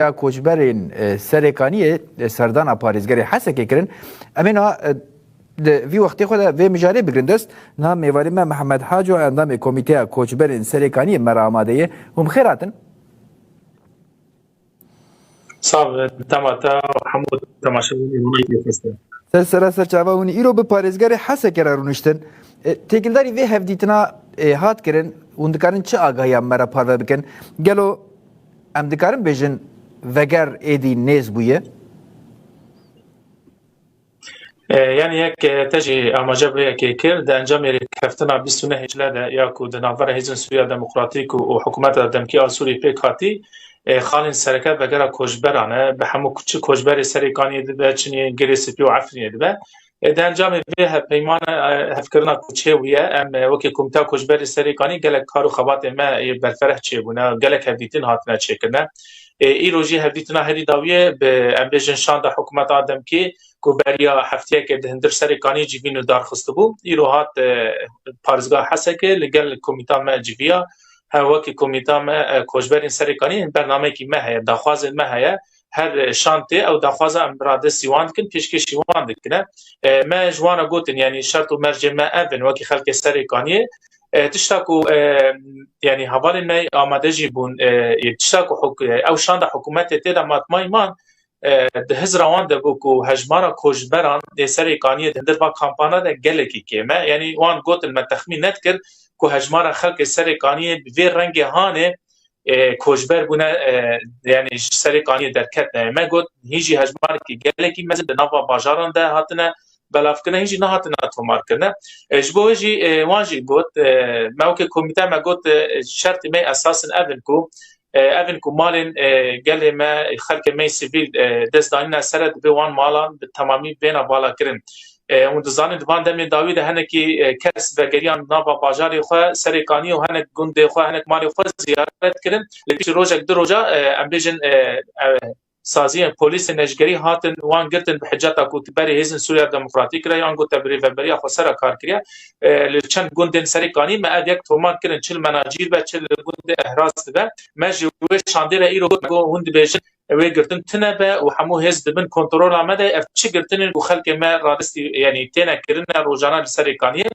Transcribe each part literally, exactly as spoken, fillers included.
ya koçberên, e, Serêkaniyê, e, serdana parêzgerê Hesekê kirin. Em ê niha, e, di vî wextê xwe de vê mijarê bigrin dest. Niha mêvanê me Mihemed Haco, endamê Komîteya Koçberên Serêkaniyê me re amade ye. Hûn bi xêr hatin. Sax be, dema te û hemû temaşevanên Ser sera ser çava hûn îro bi parêzgerê Hesekê re rûniştin. E, têkildarî vê hevdîtina, e, hat kirin, hûn dikarin çi agahiya me re parve bikin? Gelo em dikarin bêjin veger êdî nêz bûye? E, yanî yek, e, te jî amaje bi yekê kir, di encamê rêkeftina bîst û nehê Çile de ya ku di navbera Hêzên Sûriya Demokratîk û, û Hikûmeta Demkî a Sûrî pêk hatî, e, xalên sereke vegera koçberan e. Bi hemû çi koçberê Serêkaniyê dibe, çi yên Girê Spî û Efrînê dibe. E, di encamê vê hevpeymana, e, hevkirina ku çêbûye, em, e, wekî Komîteya Koçberê Serêkanî gelek kar û xebatê me yê berfereh çêbûne, gelek hevdîtin hatine çêkirine. E, îro jî hevdîtina herî dawiyê bi, em bêjin, şanda hikûmeta demkî ku beriya hefteyekê di hundir Serêkaniyê civîn û dar xistibû, îro hat, e, parêzgeha Hesekê li gel komîta me civiya. He, wekî komîta me, e, koçberên Serêkaniyê bernameyekî me heye, daxwazên me heye. Her şantê ew daxwaza em radestî wan dikin, pêşkêşî wan dikine. E, me ji wan re gotin, yanî şert û mercê me ev in, wekî xelkê Serêkaniyê. E, tişta ku, e, yanî hevalên me amade jî bûn, e, tişta ku huk-, ew şanda hikûmetê tê de matmayî man, e, di hizra wan de bû ku hejmara koçberan ê Serêkaniyê di hundir van kampana de gelekî kêm e. Yanî wan gotin, me texmîn nedikir ku hejmara xelkê Serêkaniyê bi vê rengê hanê, e, koçber bûne, e, yanî ji Serêkaniyê derketine. Me got, hîn jî hejmarekî gelekî mezin di nava bajaran de hatine belavkirine, hîn jî nehatine tomarkirine. E, ji bo wê jî, e, wan jî got, e, me wekî komîte me got, e, şertê me esas in ev in ku, e, ev in ku malên, e, gelê me, xelkê me sivîl, e, dest danîne ser e, dibe wan malan bi temamî bêne valakirin. E, hûn dizanin, di van demên dawî de hinekî, e, kes vegeriyan nava bajarê xwe, Serêkaniyê û hinek gundê xwe, hinek malê xwe ziyaret kirin. Lê piştî rojek, du roja, e, em bêjin, e, e, saziyên polîsên neşgerî hatin, wan girtin bi hiceta ku tu berê Hêzên Sûriya Demokratîk re, yan got te bi rêveberiya xwe sera kar kiriye. E, li çend gundên Serêkanî me ev yek tomar kirin, çi li Menacîr be, çi li gundê Ehraz dibe. Me ji wê şandê re îro got, got hûn dibêjin, wê girtin tune be û hemû hêz dibin kontrola me de, ev çi girtin in ku xelkê me radestî, yanî têne kirine rojane li Serêkaniyê.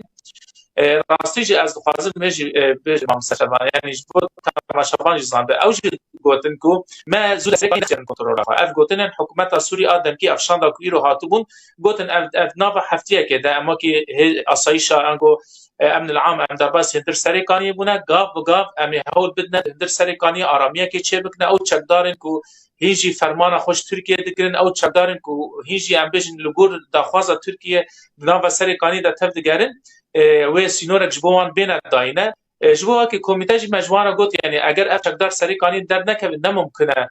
E, rastî jî ez dixwazim vê jî, e, bêjim, Mamoste Şervan, yanî ji bo temaşevan jî zanibe. Ew jî gotin ku me zû li Serêkaniyê nediçarin kontrola xwe. Ev gotinên hikûmeta Sûrî a demkî, ev şanda ku îro hatibûn, gotin ev, ev nava heftiyekê de em wekî hê-, asayîşa, ango, e, emn el-am, em derbasî hundir Serêkaniyê bûne, gav bi gav em ê hewl bidine di hundir Serêkaniyê aramiyekê çêbikine. Ew çekdarên ku hîn jî fermana xwe ji Tirkiyê digirin, ew çekdarên ku hîn jî, em bêjin, li gor daxwaza Tirkiyê di nava Serêkaniyê de tev digerin, e, wê sînorek ji bo wan bêne dayîne. E, ji bo wekî komîte jî me ji wan re got, yanî eger ev çekdar Serêkaniyê dernekevin, ne mumkin e,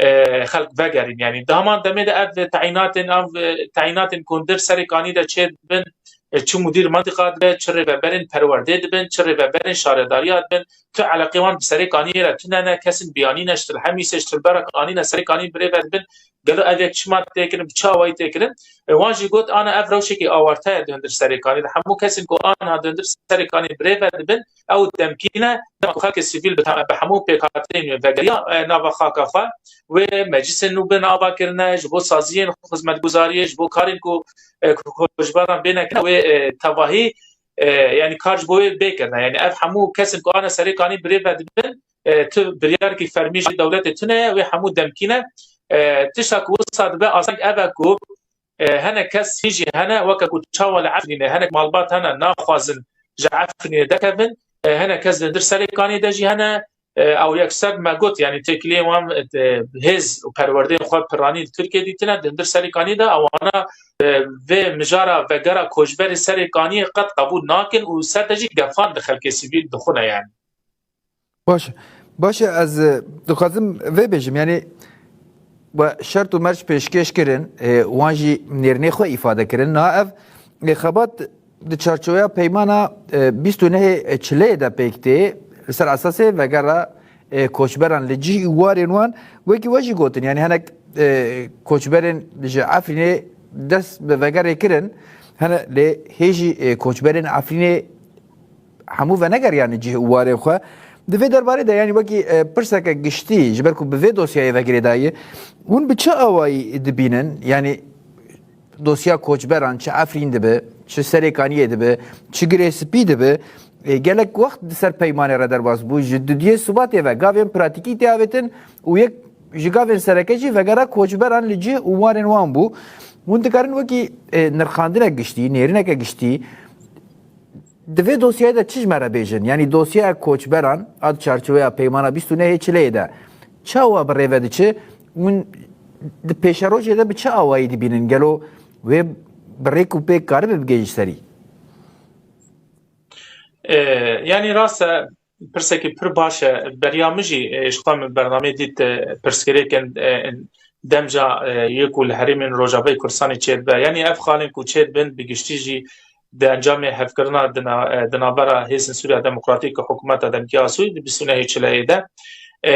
e, xelk vegerîn. Yanî di heman demê de ev teyînatên, ev, e, teyînatên ku hundir Serêkanî de çêdibin, e, çi mudîr mentiqa dibe, çi rêveberên perwerdê dibin, çi rêveberên şaredariya dibin, tu eleqê wan bi Serêkaniyê re tune ne, kesên biyanî ne, ji Til Hemîsê, ji Tilberek anîne Serêkanî bi rê ve dibin. Gelo ev yek çima tê kirin, bi çi awayî tê kirin? E, wan jî got, ana ev rewşekî awarte ye di hundir Serêkanî de. Hemû kesên ku ana di hundir Serêkanî bi rê ve dibin, ew demkî ne, dema ku xelkê sivîl bi te-, bi hemû pêkhateyên wê vegeriya, e, nava xaka xwe, wê meclisên nû bin ava kirine, ji bo saziyên xizmetguzariyê, ji bo karên ku, e, ku, ku ji ber re bêne kirine, wê, e, tevahî, e, yanî kar ji bo wê bê kirine. Yanî ev hemû kesên ku ana Serêkanî bi rê ve dibin, e, tu biryarekî fermî ji dewletê tune ye, wê hemû demkî ne. E, tişta ku wisa dibe aseng ev e ku, e, hinek kes hîn jî hene, weke ku çawa li Efrînê hinek malbat hene, naxwazin ji Efrînê derkevin, e, hinek kes li hundir Serêkaniyê de jî hene, e, ew yekser me got, yanî têkiliyên wan, e, hêz û perwerdeyên xwe piranî li Tirkiyê dîtine, di hundir Serêkaniyê de ewana, e, vê mijara vegera koçberê Serêkaniyê qet qebûl nakin û ser de jî gefan bi xelkê sivîl dixwine, yanî. Baş e. Baş e, ez, e, dixwazim vê bêjim, yanî we şert û merc pêşkêş kirin, e, wan jî nêrînê xwe îfade kirin. Niha ev, e, xebat di çarçoveya peymana, e, bîst û nehê Çileyê de pêk tê, li ser esasê vegera, e, koçberan li cih û warên wan, wekî we jî gotin, yanî hinek, e, koçberên ji Efrînê dest bi vegerê kirin, hene lê hê jî, e, koçberên Efrînê hemû venegeriyane cih û warê xwe. Di vê derbarê de, yanî wekî, e, pirseke giştî, ji ber ku bi vê dosyayê ve girêdayî, hûn bi çi awayî dibînin? Yanî dosya koçberan, çi Efrîn dibe, çi Serêkaniyê dibe, çi Girê Spî dibe, e, gelek wext di ser peymanê re derbas bû. Ji dudiyê Sibatê ve gavên pratîkî tê avêtin û yek ji gavên sereke jî vegera koçberan li cih û warên wan bû. Hûn dikarin wekî, e, nirxandinek giştî, nêrîneke giştî, di vê dosyayê de çi ji me re bêjin? Yanî dosyaya koçberan a di çarçoveya peymana bîst û nehê Çileyê de çawa bi rê ve diçe? Hûn di pêşerojê de bi çi awayî dibînin? Gelo wê bi rêk û pêk karibe bigihîje serî? E, yanî rast e, pirsekî pir baş e. Beriya min jî, e, ji xwe min bernameyê dît, e, pirsgirêkên, e, demca, e, yê ku li herêmên Rojavayê Kurdistanê çêdibe. Yanî ev xalên ku çêdibin bi giştî jî di encamê hevkirina di na-, e, di navbera Hêzên Sûriya Demokratîk û Hikûmeta Demkî ya Sûrî di bîst û nehê Çileyê de. E,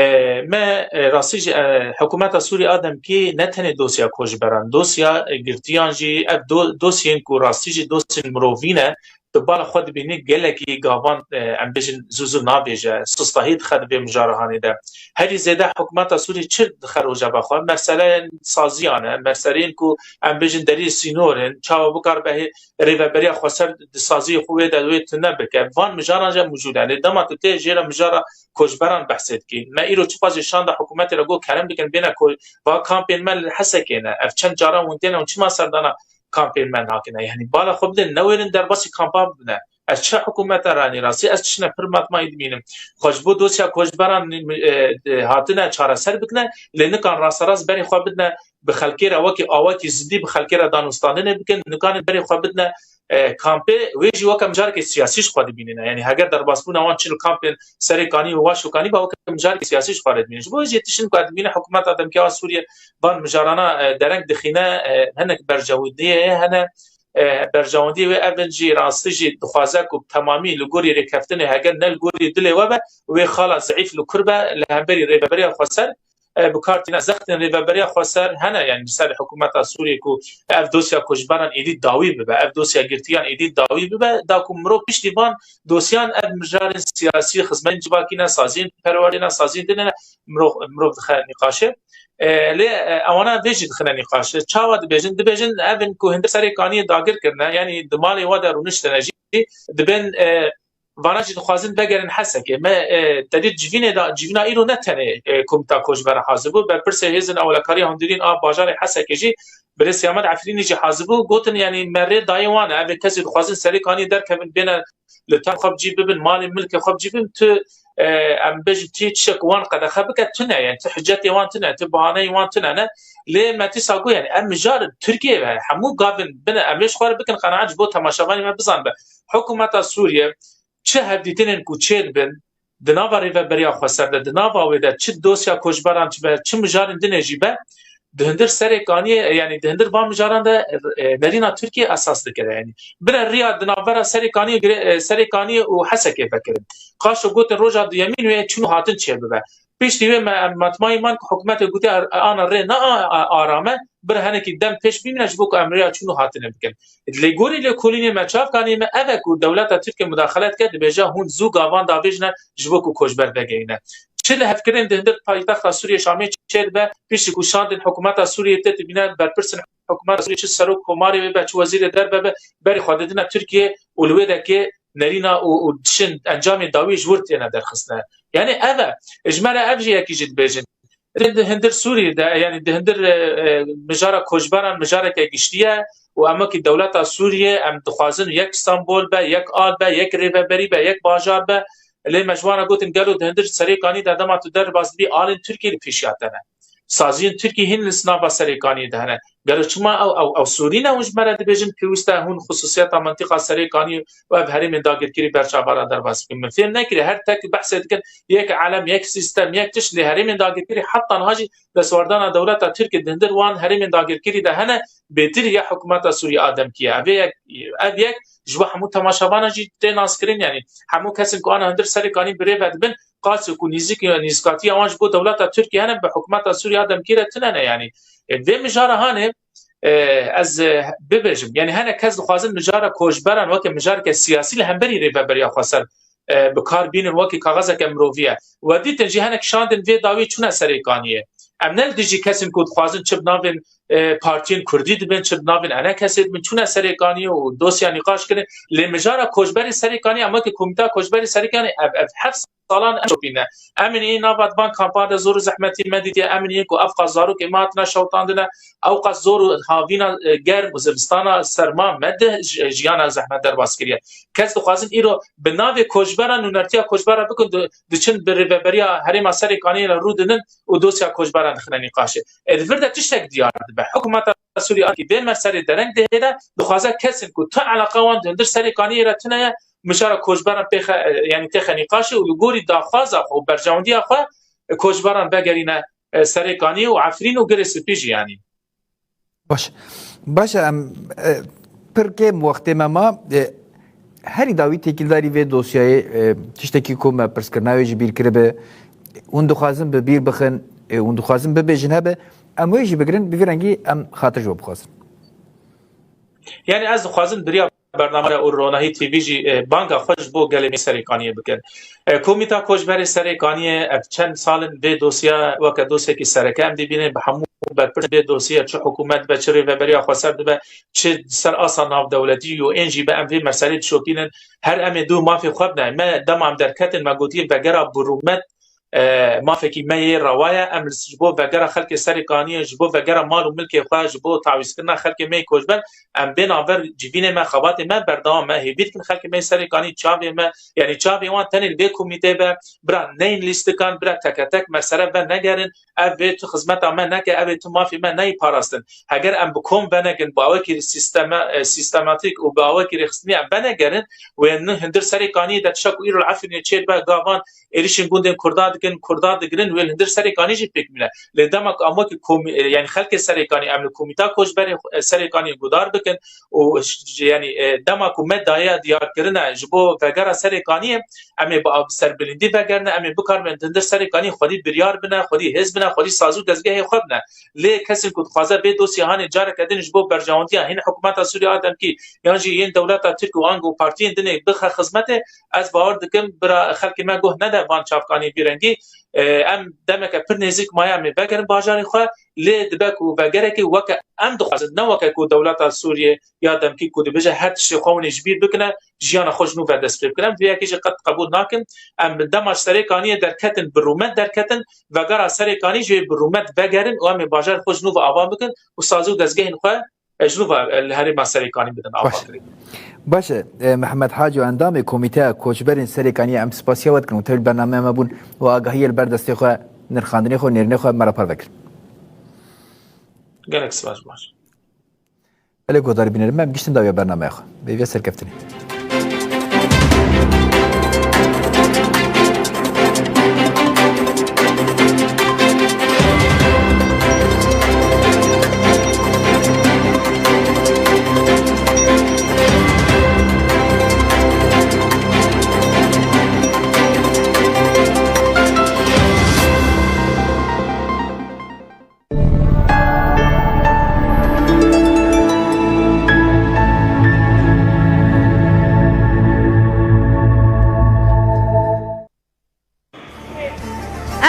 me, e, rastî jî, e, Hikûmeta Sûrî a demkî ne tenê dosya koçberan, dosya, e, girtiyan jî, ev do-, dosyên ku rastî jî dosyên mirovî ne, tu bala xwe dibînî gelekî gavan, e, em bêjin zû zû nabêje, sustahî dixe di vê mijara hanê de. Herî zêde hikûmeta Sûrî çi dixe rojeva xwe? Meseleyên saziyan e, meseleyên ku em bêjin derî sînor in, çawa bikaribe hê rêveberiya xweser di saziyê xwe wê de wê tune bike. Van mijaran jî mûcûd e. Lê dema tu tê jêra mijara koçberan behsê dikî. Me îro çiqas jî şanda hikûmetê re got kerem bikin bêne ko-, va kampên me li Hesekê ne. Ev çend caran hûn têne, hûn çima serdana kampên me nakine? Yanî bala xwe bidin, newêrin derbasî kampa bibine. Ez çi hikûmeta ranî rastî, ez tiştine pir matmayî dimînim. Xwe ji bo dosya koçberan, e, e, hatine çareser bikine, lê nikan rasterast berê xwe bidine bi xelkê re, wekî awakî zindî bi xelkê re danûstandinê bikin, nikanin berê xwe bidine, e, kampê, wê jî weke mijarekê siyasî ji xwe dibînine. Yanî heger derbasbûna wan çi li kampên Serê Kanî û Waşo Kanî be, weke mijarekê siyasî ji xwe re dibînin. Ji bo jê tiştin ku ez dibînim hikûmeta demkî ya Sûriyê van mijarana, e, dereng dixîne, e, hinek berjewendiyê hene, e, berjewendiyê wê ev in jî rastî jî dixwaze ku bi temamî li gorî rêkeftinê, heger ne li gorî dilê we be, wê xala zeîf li kur be li hemberî rêveberiya xweser, e, bi kar tîne zextên rêveberiya xweser hene, yanî li ser hikûmeta Sûriyê ku ev dosya koçberan êdî dawî bibe, ev dosya girtiyan êdî dawî bibe, da ku mirov piştî van dosyan ev mijarên siyasî, xizmetên civakî ne, saziyên perwerdê ne, saziyên din ne, mirov, mirov dixe nîqaşê. E, lê, e, ewana vê jî dixine nîqaşê. Çawa dibêjin? Dibêjin ev in ku hindir Serê Kaniyê dagir kirine, yanî di malê we de rûniştine jî, dibên, e, vana jî dixwazin vegerin Hesekê. Me, e, te dît civînê de, civîna îro ne tenê, e, Komîta Koçberan hazir bû. Berpirsê Hêzên Ewlekariya Hundirîn a bajarê Hesekê jî, Birêz Siyamet Efrînî jî hazir bû. Gotin, yanî me rê dayê wan e. Ev ê kesî dixwazin Serê Kaniyê derkevin, bêne li tev xwe bi cî bibin, malê milkê xwe bi cî bibin. Tu, e, em bêjin, tu tiştek wan qedexe bike, tune, yanî tu hicetê wan tune, tu bahaneyê wan tune ne. Lê me dîsa got, yanî em mijar Tirkiyeyê ve hemû gavin bine, em ê ji xwe re bikin qenaet ji bo temaşevanê me bizanibe. Hikûmeta Sûriye çi hevdîtinên ku çêdibin di nava rêveberiya xweser de, di nava wê de çi dosya koçberan çi be, çi mijarên dinê jî be, di hundir Serê Kaniyê, yanî di hundir van mijaran de, e, nerîna Tirkiye esas dikire. Yanî bire riya di navbera Serê Kaniyê, Girê-, e, Serê Kaniyê û Hesekê vekirin. Qaşo gotin roja duyemîn wê çûn û hatin çêbibe. Piştî wê me, em matmayî man ku hikûmetê gotiye, ana rê ne a-, a-, arame, bir hinekî dem pêş bimîne ji bo ku em rêya çûn û hatinê bikin. Lê gorî lêkolînê me, çavkanî me ev e ku dewleta Tirkiye mudaxele dike, dibêje hûn zû gavan davêjine ji bo ku koçber vegehîne. Çi lihevkirin di hundir paytexta Sûriyê Şamê çêdibe, piştî ku şandên hikûmeta Sûriyê tê dibîne, berpirsên hikûmeta Sûriyê çi serok komarê wê be, çi wezîrê derve be, berê xwe didine Tirkiye û li wê dekê nerîna û, û dişin encamê dawî ji wir têne derxistine. Yanî ev e. Ji me re ev jî yekî jî dibêjin. Di hundir Sûriyê de, yanî di hundir, e, e, mijara koçberan mijareke giştî ye û em wekî dewleta Sûriyê em dixwazin yek Stenbol be, yek al be, yek rêveberî be, yek bajar be. Lê me ji wan re gotin, gelo di hundir Serê Kanî de dema tu derbas dibî, alên Tirkiyê li pêşiya te ne. Saziyên Tirkî hîn li nava Serê Kaniyê de hene. Gelo çima ew, ew, ew Sûrî ne hûn ji me re dibêjin pêwîst e hûn xisûsiyeta mintîqa Serê Kaniyê û ev herêmên dagirkirî berçavana derbas bikin? Min fêm nekiriye. Her tek behsê dikin yek elem, yek sîstem, yek tişt, lê herêmên dagirkirî heta niha jî destwerdana dewleta Tirkiyê di hundir wan herêmên dagirkirî de hene, bêtir ya hikûmeta Sûriyê a demkî ye. Ev yek, ev yek ji bo hemû temaşevanan jî tê naskirin, yanî hemû kesên ku ana hundir Serê Kanî bi rê ve dibin, qasê ku nîzik, nîzikatiya wan ji bo dewleta Tirkiyê hene, bi hikûmeta Sûriyê a demkî re tune ne, yanî. E, vê mijara hanê, e, ez, e, bibêjim, yanî hene kes dixwazin mijara koçberan weke mijareke siyasî li hemberî rêveberiya xweser e, bi kar bînin wekî kaxezeke mirovî ye. We dîtin jî hinek şandin vê dawî çûne Serêkaniyê. Em ne li dijî kesên ku dixwazin çi bi navên, e, partiyên kurdî dibin, çi bi navên enekesê dibin, çûne Serêkaniyê û dosya nîqaş kirin. Lê mijara koçberê Serêkaniyê, em wekî Komîta Koçberê Serêkaniyê ev, ev heft salan ev şopîne. Em ê nava di van kampan de zor û zehmetî me dîtiye, em ê ku ev qas zarokê me hatine şewitandine, ew qas zor û havîna, e, germ û zivistana serma me di j-, jiyana zehmet derbas kiriye. Kes dixwazin îro bi navê koçberan nûnertiya koçbera bikin, di-, diçin bi rêveberiya Herêma Serêkaniyê re rû didin û dosya koçberan dixine nîqaşê. Ê di vir de tiştek diyar dibe. Hikûmeta Sûriyê ankî vê meselê dereng dihêle, dixwaze kesên ku tu eleqa wan di hundir Serêkaniyê re tune ye, mijara koçberan pêxe, e, yanî têxe nîqaşê û li gorî daxwaza xwe û berjewendiya xwe, e, koçberan vegerîne, e, Serêkaniyê û Efrîn û Girê Spî jî yanî. Baş. Baş e, em, e, pir kêm wextê me ma. E, herî dawî têkildarî vê dosyayê, e, tiştekî ku me pirs kirina wê ji bîr kiribe, hûn dixwazin bi bîr bixin, e, hûn dixwazin bibêjin hebe, em wê jî bigirin, bi vî rengî em xatir ji we bixwazin. Yanî ez dixwazim bi riya bername û Ronahî T V jî, e, banga xwe ji bo gelê me Serêkaniyê bikin. E, Komîta Koçberê Serêkaniyê ev çend sal in vê dosya weke dosyekî sereke em dibînin, bi hemû berpirs vê dosyê, çi hikûmet be, çi rêveberiya xweser dibe, çi ser asa navdewletî û ên jî be, em vê meselê dişopînin. Her em ê dû mafê xwe bine. Me dema em derketin, me gotiye vegera bi rûmet, e, mafekî me yê rewa ye. Em ji bo vegera xelkê Serêkaniyê, ji bo vegera mal û milkê xwe, ji bo tawîzkirina xelkê me yê koçber, em bên aver civînê me, xebatê me berdewam me. Hêvî dikin xelkê me yê Serêkanî çavê me, yanî çavê wan tenê li vê komîteyê be, bira neyên lîstikan, bira teke tek mesele venegerin. Ev vê tu xizmeta me neke, ev ê tu mafê me neyê parastin. Heger em bi kom venegin, bi awekî sîsteme-, e, sîstematîk û bi awekî rêxistinî em venegerin, wê ni hundir Serêkaniyê de tişta ku îro li Efrînê çêdibe, gavan êrişên gundên Kurda dikin, Kurda digirin, wê li hundir Serêkanî jî pêk bîne. Lê dema ku em wekî komî-, e, yanî xelkê Serêkanî, em li Komîta Koçberê, e, Serêkanî guhdar bikin û ş-, yanî, e, dema ku me daye diyarkirine ji bo vegera Serêkaniyê, em ê bi, bi serbilindî vegerine, em ê bikaribin di hundir Serêkanî xwedî biryar bine, xwedî hêz bine, xwedî saz û dezgehê xwe bine. Lê kesên ku dixwaze vê dosyê hanê careke din ji bo berjewendiya hîn hikûmeta Sûriye a demkî yan jî yên dewleta Tirk û ango partiyên dinê bixe xizmetê, ez bawer dikim bira xelkê me guh nede van çavkaniyê vî rengî. E, em demeke pir nêzîk maye em ê vegerin bajarê xwe, lê dibe ku vegerekê weke em dixwazin, ne weke ku dewleta Sûriye ya demkî ku dibêje her tiştê xwe hûn ê ji bîr bikine, jiyana xwe ji nû ve dest pê bikine. Em vê yekê jî qet qebûl nakin. Em bi dema ji Serêkaniyê derketin, bi rûmet derketin, vegera Serêkanî jî bi rûmet vegerin û em ê bajarê xwe ji nû ve ava bikin û sazî û dezgehên xwe e, ji nû ve, e, li herêma Serêkanî bidin avakirin. Baş e. Mihemed Haco, endamê Komîteya Koçberên Serêkaniyê, em spasiya we dikin û tevlî bernameya me bûn û agahiyê li ber destê xwe, nirxandinê xwe, nêrînê xwe me re parve kir. Gelek spas, baş. Belê guhdarî bînerên me, em giştin dawiya bernameya xwe. Bi hêviya serkeftinê.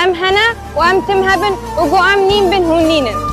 Em hene û em tim hebin û ku em nîn bin hûn nîn in.